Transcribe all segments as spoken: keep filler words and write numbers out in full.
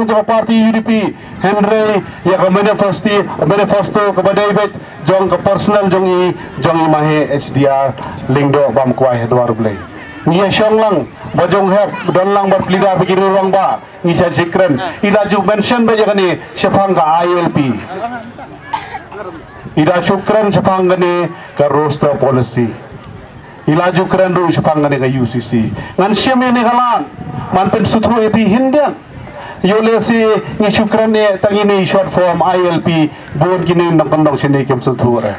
jong ka party U D P, hynrei ïa ka manifesto, manifesto kaba dei beit jong ka personal jong i, jong i Mahe H D R Lyngdoh Bamkwai ha dwar U Blei. Ngi ïa shong lang ba jong hep, don lang bad ki leader ba ki rangbah, ngi sa shu kren. I la ju mention beit ïa kane shaphang ka I L P. I la shu kren shaphang kane ka roster policy. I la ju kren ruh shaphang kane ka U C C. Ngan shim ïa kane ka lad ban pynsngewthuh ïa phi hynrei ïoh lehse ngi shu kren ïa tang ïa kane short form I L P, bun kine nongkyndong shane kim sngewthuh re.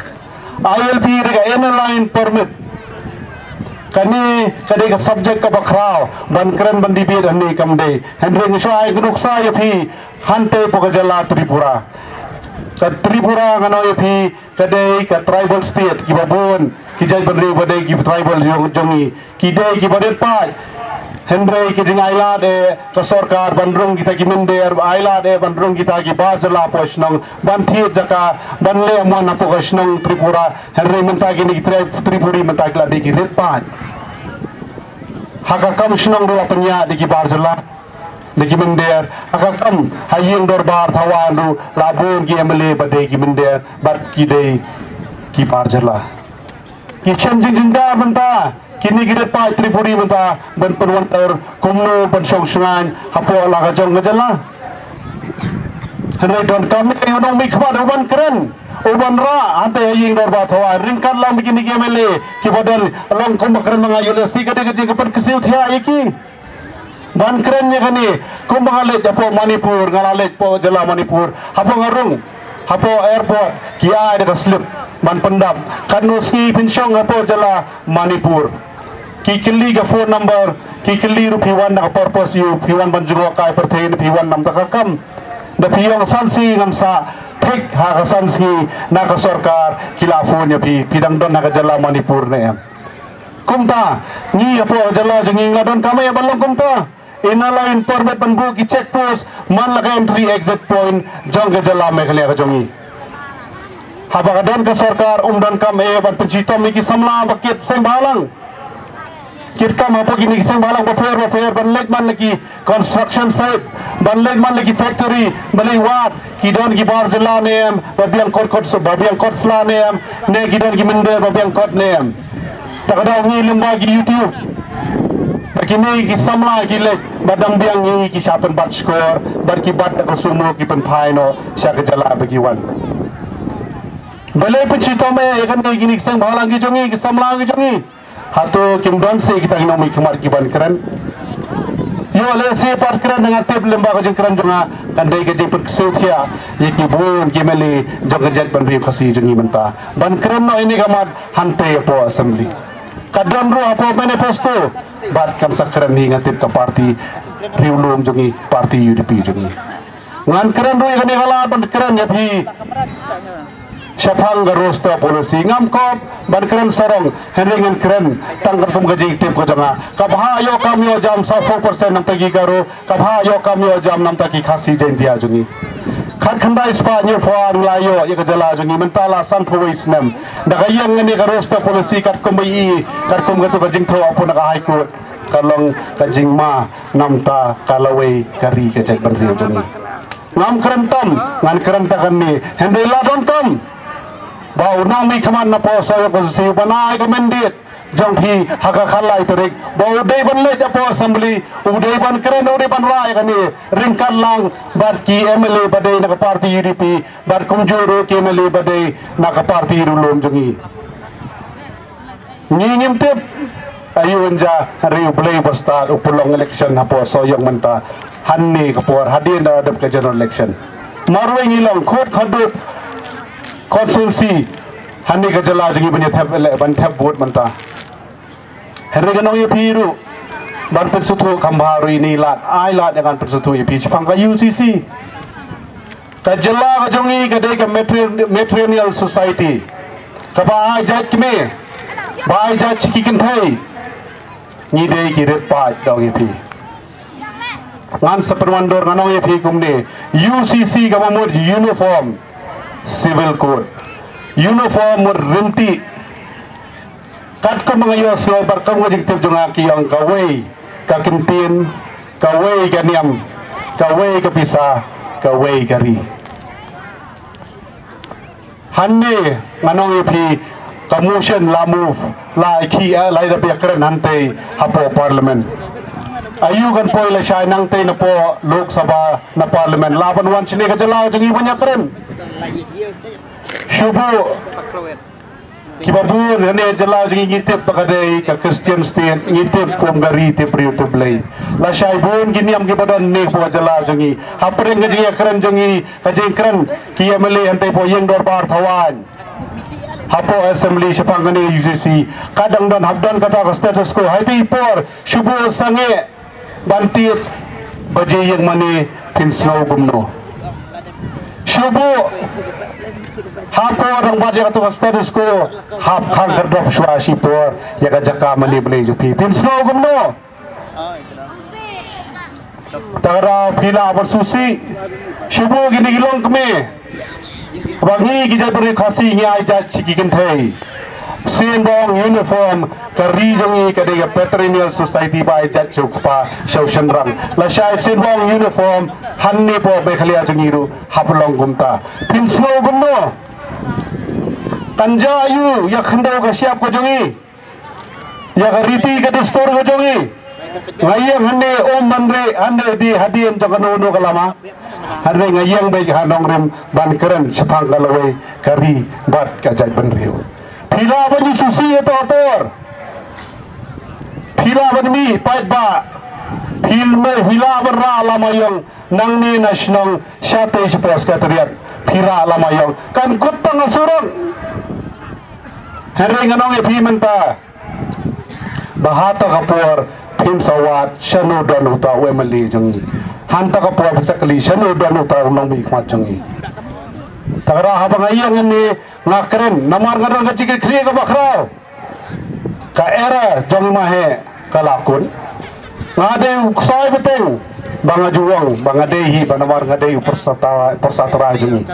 I L P ruh ka Inner Line Permit. Kane ka dei ka subject kaba khraw ban kren ban debate hangne, kam dei. Hynrei ngi shu ai ka nuksa ïa phi hangtei hapoh ka jylla Tripura. Ka Tripura, ngan ong ïa phi, ka dei ka tribal state, kiba bun ki jaitbynriew ba dei ki tribal jong, jong ngi, ki dei kiba rit paid. Hynrei ki jingailad eh ka sorkar ban rung kita ki mynder, ailad eh ban rung kita ki bar jylla hapoh shnong, ban thied jaka, ban leh mon hapoh ka shnong Tripura. Hynrei mynta kine ki tri-, Tripuri mynta ki la dei ki rit paid. Ha ka kam shnong ruh la pynïaid da ki bar jylla, da ki mynder. Ha ka kam ha ïing dorbar thaw aiñ ruh la bun ki M L A ba dei ki mynder bad ki dei ki bar jylla. Ki shem jingjynjar mynta kine ki rit paid Tripuri mynta ban pynwandur kumno ban shong shngaiñ hapoh la ka jong ka jylla. Hynrei donkam ïa u nongmihkhmat uban kren, uban rah hangtei ha ïing dorbar thaw aiñ, ryngkat lang bad kine ki M L A kiba don, long kumba kren ma nga, ïoh lehse ka dei ka jing ka pynkiew thiah ïa ki ban kren ïa kane. Kumba nga leit hapoh Manipur, nga la leit hapoh jylla Manipur, haba nga rung hapoh airport ki ai da ka slip ban pyndap katno sngi phin shong hapoh jylla Manipur. Ki kylli ka phone number, ki kylli ruh phi wan da ka purpose aïu, phi wan ban jngohkai pyrthei ne phi wan namar ka kam. Da phi ong san sngi, ngan sa thik ha ka san sngi na ka sorkar, ki la phone ïa phi, phi dang don ha ka jylla Manipur ne em. Kumta ngi hapoh jylla jong ngi la donkam eh ban long kumta. Inner Line Permit, ban buh ki check post man la ka entry exit point jong ka jylla Meghalaya ka jong ngi. Haba ka don ka sorkar, ym donkam eh ban pynshitom ïa ki samla ba kit seng bhalang, kit kam hapoh kine ki seng bhalang bapher bapher, ban leit man la ki construction site, ban leit man la ki factory, ban leit wad ki don ki bar jylla ne em ba biang kot, kot, ba biang kot sla ne em, ne ki don ki mynder ba biang kot ne em. Ta ka daw ngi lyngba ki YouTube, ba kine ki samla ki leit, ba dang biang ngi ki shah pynbat shkor, bad ki bat da ka sumo ki pynphai noh sha ka jylla ba ki wan. Balei pynshitom eh ïa kane, kine ki seng bhalang ki jong ngi, ki samla ki jong ngi? Hato kim don seh kita ki nongmihkhmat kiban kren? Ïoh lehse pat kren, nga tip lyngba ka jingkren jong nga kan dei ka jingpynkiew thiah ïa ki bun ki M L A jong ka jaitbynriew Khasi jong ngi mynta ban kren noh ïa kane ka mat hangtei hapoh Assembly. Ka don ruh hapoh manifesto, bad kan sa kren hi, nga tip, ka party riewlum jong ngi, party U D P jong ngi. Ngan kren ruh ïa kane ka lad ban kren ïa phi shaphang ka roster policy. Ngam kop ban kren sarong, hynrei ngan kren tang katkum ka jingtip ka jong nga. Ka bha ïoh kam ïoh jam sawphew percent namta ki Garo, ka bha ïoh kam ïoh jam namta ki Khasi Jaiñtia jong ngi. Khatkhyndai spah hynñiewphew ar ngi la ïoh ïa ka jylla jong ngi, mynta la sanphew wei snem. Da ka ïeng kane ka roster policy katkum ba i, katkum katu ka jingthoh hapoh na ka High Court, ka long ka jingma namta ka lawei ka ri ka jaitbynriew jong ngi. Ngam kren tam, ngan kren tang kane, hynrei la donkam ba u nongmihkhmat na poh Sohiong constituency uban ai ka mandate jong phi ha ka khatlai tarik, ba u dei ban leit hapoh Assembly, u dei ban kren, u dei ban rah ïa kane, ryngkat lang bad ki M L A ba dei na ka party U D P, bad kumjuh ruh ki M L A ba dei na ka party riewlum jong ngi. Ngi ngim tip aïu un jia, hynrei U Blei uba stad u pynlong election hapoh Sohiong mynta, hangne ka por, hadien da dep ka general election. Marwei ngi long khot khatduh constituency hangne ka jylla jong ngi ban ïa thep ele-, ban thep vote mynta. Hynrei ngan ong ïa phi ruh, ban pynsngewthuh kham bha ruh ine i lad, ai lad ïa ngan pynsngewthuh ïa phi shaphang ka U C C. Ka jylla ka jong ngi ka dei ka matri-, matrilineal society, kaba ai jait kmie, ba ai jait ki kynthei. Ngi dei ki rit paid, da ong ïa phi. Ngan sa pynwandur, ngan ong ïa phi kumne, U C C kaba mut Uniform Civil Code, uniform mut ryntih. Katkum ba nga ïohsngew bad kum ka jingtip jong nga, ki ong kawei ka kyntien, kawei ka niam, Kawei ka pisa, kawei ka ri. Hangne nga ong ïa phi, ka motion la move, la ki, eh, la ïa da phi ïakren hangtei hapoh parliament. Aïu kan poi lashai nangtei napoh Lok Sabha, na parliament, la ban wan shane ka jylla jong ngi ban ïakren. Shu buh. Kiba bun hangne jylla jong ngi ngi tip ba ka dei ka Christian state, ngi tip kum ka ri tip briew tip Blei. Lashai bun ki niam kiba don hangne hapoh jylla jong ngi. Hapdeng ka jingïakren jong ngi, ka jingkren ki M L A hangtei hapoh ïing dorbar thawaiñ, hapoh assembly shaphang kane ka U C C, ka dang don, hap don kata ka status quo. Haitei i por shu buh sangeh ban tied ba jingïeng mane, phin sngew kumno? Shu buh hapoh rangbah ïa kato ka status quo, hap khang khyrdop shuwa shipor ïa ka jaka mane Blei jong phi, phin sngew kumno? Ta ka daw phi lah ban sngewsih. Shu buh kine ki longkmie. Ba ngi ki jaitbynriew Khasi ngi ai jait sha ki kynthei. Sien ba ong uniform, ka ri jong ngi ka dei ka patrilineal society ba ai jait sha u kpa sha u shynrang. Lashai sien ba ong uniform, hangne hapoh Meghalaya jong ngi ruh hap long kumta. Phin sngew kumno? Kan jia aïu ïa ka khyndew ka shyiap ka jong ngi, ïa ka riti ka dustur ka jong ngi? Nga ïeng hangne um ban rieh hangne dei hadien jong kano kano ka lama. Hangne nga ïeng beit ha nongrim ban kren shaphang ka lawei ka ri bad ka jaitbynriew. Phi lah ban ïasngewsih ïa uto utor. Phi lah ban mih paidbah. Phi mih, phi lah ban rah lama ïong nangne na shnong shatei shapoh Secretariat. Phi rah lama ïong, kan kut tang ha surok. Hynrei ngan ong ïa phi mynta, ba hata ka por phin sa wad shano don uta u M L A jong ngi. Hata ka por phin sa kylli shano don uta u nongmihkhmat jong ngi. Ta ka daw haba nga ïeng hangne nga kren namar nga don ka jingkitkhlieh kaba khraw. Ka era jong i Maheh ka la kut. Nga dei u ksai bteng ba nga ju ong ba nga dei hi, ba namar nga dei u pyrsa trai, pyrsa trai jong ngi.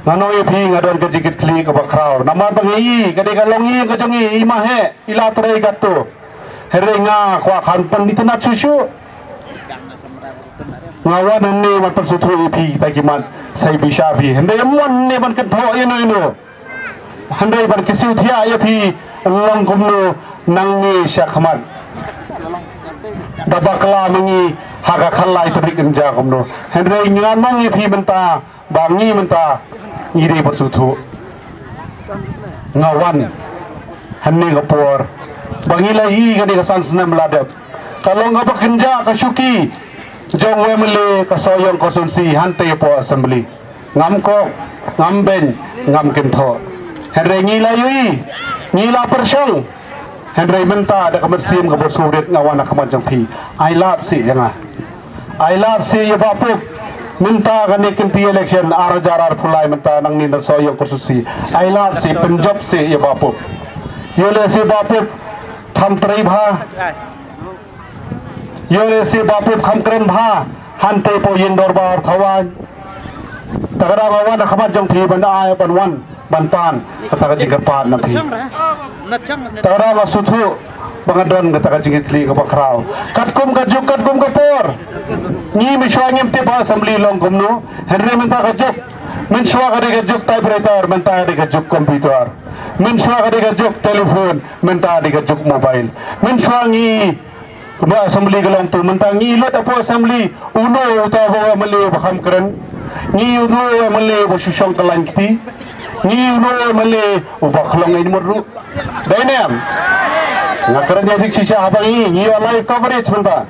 Nga ong ïa phi nga don ka jingkitkhlieh kaba khraw namar ba nga i ka dei ka longïing ka jong i, i Maheh i la trei katto. Hynrei nga kwah kan pyn-itynnad shuh shuh. Nga wan hangne ban pynsngewthuh ïa phi kita ki mat, sa i bishar phi. Hynrei ym wan hangne ban kynthoh ïano ïano. Hynrei ban kyrsiew thiah ïa phi, long kumno nangne sha khmat. Da bakla ma ngi ha ka khatlai tarik yn jia kumno. Hynrei ngan ong ïa phi mynta ba ngi mynta ngi dei ban sngewthuh. Nga wan hangne ka por ba ngi la ïohi kane ka san snem la dep. Ka long kaba kynjah ka shuki jong u M L A ka Sohiong constituency hangtei hapoh assembly. Ngam kok, ngam beiñ, ngam kynthoh. Hynrei ngi la ïohi, ngi la pyrshang. Hynrei mynta da ka mynsiem kaba sngewrit nga wan ha khmat jong phi. Ai lad sih ïa nga. Ai lad sih ïa Bah Pup. Mynta kane ka kynti election ar hajar arphew lai mynta nangne na Sohiong constituency. Ai lad sih, pynjop sih ïa Bah Pup. Ïoh leh sih Bah Pup kham trei bha. Ïoh leh sih Bah Pup kham kren bha hangtei hapoh ïing dorbar thawaiñ. Ta ka daw nga wan ha khmat jong phi ban ai ban wan ban pan kata ka jingkyrpad na phi. Ta ka daw nga sngewthuh ba nga don kata ka jingkitkhlieh kaba khraw. Katkum ka juk katkum ka por. Ngi mynshuwa ngim tip ba assembly long kumno. Hynrei mynta ka juk, mynshuwa ka dei ka juk typewriter, mynta ka dei ka juk computer. Mynshuwa ka dei ka juk telephone, mynta ka dei ka juk mobile. Mynshuwa ngi kumba assembly ka long tu, mynta ngi lut hapoh assembly, uno uta u M L A uba kham kren? Ngi uno u M L A uba shu shong kyllain kti? Ngi uno u M L A uba khlong ïa i mut ruh? Dei ne em? Nga kren ïa dik shisha haba ngi, ngi ïoh live coverage mynta.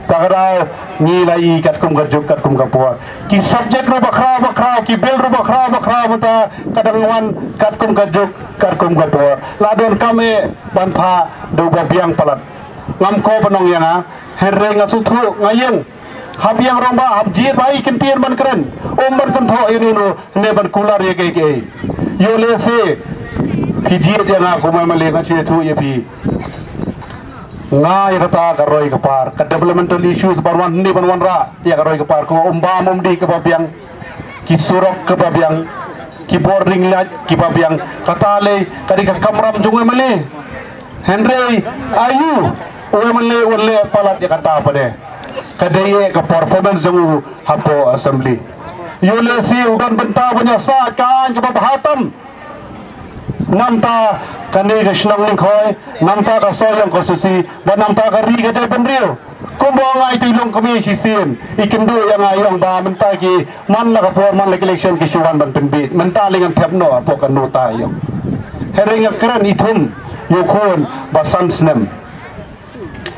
Ta ka daw ngi la ïohi katkum ka juk katkum ka por. Ki subject ruh bakhraw bakhraw, ki bill ruh bakhraw bakhraw mynta ka dang wan katkum ka juk katkum ka por. La donkam eh ban phah da uba biang palat. Ngam kwah ban ong ïa nga, hynrei nga sngewthuh nga ïeng. Hap ïeng rangbah, hap jied ba i kyntien ban kren. Ym ban kynthoh ïano ïano ne ban kular ïa kiei kiei. Ïoh lehse phi jied ïa nga kum u M L A, ngan sa ïathuh ïa phi. Nga ïa kata ka roi ka par, ka developmental issues ban wan hangne ban wanrah ïa ka roi ka par, ka um bam um dih kaba biang, ki surok kaba biang, ki bording light kiba biang, kata lei ka dei ka kamram jong u M L A. Hynrei aïu u M L A u leh palat ïa kata pat de? Ka dei ka performance jong u hapoh assembly. Ïoh lehse u don bynta ban ïasaid ka aiñ kaba bha tam. Namta kane ka shnong Lyngkhoi, namta ka Sohiong constituency, bad namta ka ri ka jaitbynriew. Kumba nga ïathuh long kmie shisien, i kynduh ïa nga ïong ba mynta ki man la ka por man la ka election ki shu wan ban pynbiej. Mynta lei ngan thep noh hapoh ka nota ïong. Hynrei nga kren i thum ïa u khun ba san snem.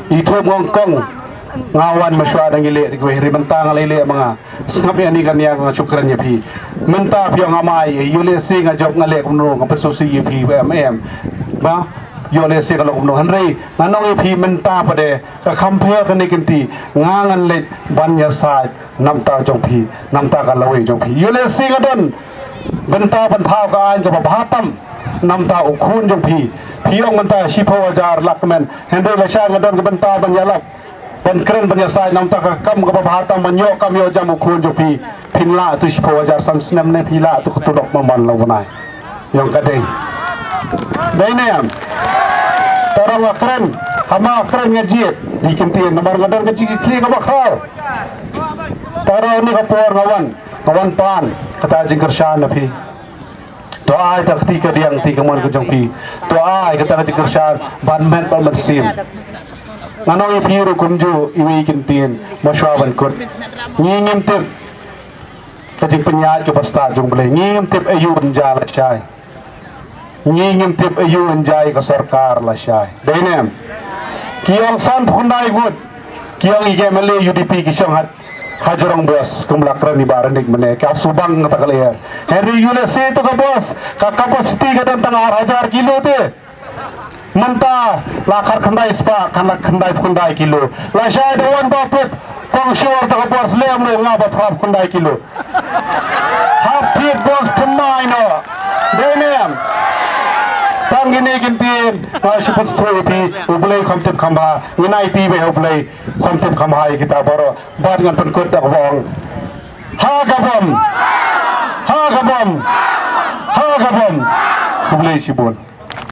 I thum ngong kong nga wan ma shuwa dang i leh ri mynta nga lei leh ma nga. Sngap ïa ni ka nia nga shu kren ïa phi. Mynta phi ong amai ïoh lehse nga jop nga leh kumno nga pynsusi ïa phi em em. Ba ïoh lehse ka long kumno hynrei nga ong ïa phi mynta pat de ka kham pher kane kynti nga ngan leit ban ïasaid namta jong phi, namta ka lawei jong phi. Ïoh lehse nga don bynta ban thaw ka aiñ kaba bha tam namta u khun jong phi. Phi ong mynta shiphew hajar lak kmen. Hynrei lashai nga don ka bynta ban ïalap, ban kren ban ïasaid namta ka kam kaba bha tam ban ïoh kam ïoh jam u khun jong phi. Phin lah tu shiphew hajar san snem ne phi lah tu ka tulok man man la u bnai. Ïong ka dei. Dei ne em. Tara nga kren, hama kren nga jied. Ïa ki ktien namar nga don ka jingkitkhlieh kaba khraw. Tara ni ka por nga wan, nga wan pan kata jingkyrshan na phi. To ai ta kti ka diang ti ka mon ka jong phi. To ai kata ka jingkyrshan ban met ban mynsiem. Nga ong ïa phi ruh kumjuh iwei i ktien ma shuwa ban kut. Ngi ngim tip ka jingpynïaid kaba stad jong U Blei. Ngi ngim tip aïu yn jia lashai. Ngi ngim tip aïu yn jia ka sorkar lashai. Dei ne em. Ki ong san phew khyndai ngut. Ki ong i ki M L A U D P ki shong ha, ha jrong bos kum la kren i Bah Rynïk mynne. Ka shu bang kata ka lyer. Hynrei ïoh lehse tu ka bos ka capacity ka don tang ar hajar kilo te. Mynta la khat khyndai spah, khat la khyndai phew khyndai kilo. Lashai da wan ba put pong shor ta ka bos lem lo nga ba phra phew khyndai kilo. Hap thied bos thymmai noh. Dei ne em. Tang kine ki ktien nga shu pynsngewthuh ïa phi, U Blei kham tip kham bha. Ngin aiti beit ha U Blei kham tip kham bha ïa kita baroh. Bad ngan pynkut da kaba ong, ha ka bom. Ha ka bom. Ha ka bom. U Blei shibun.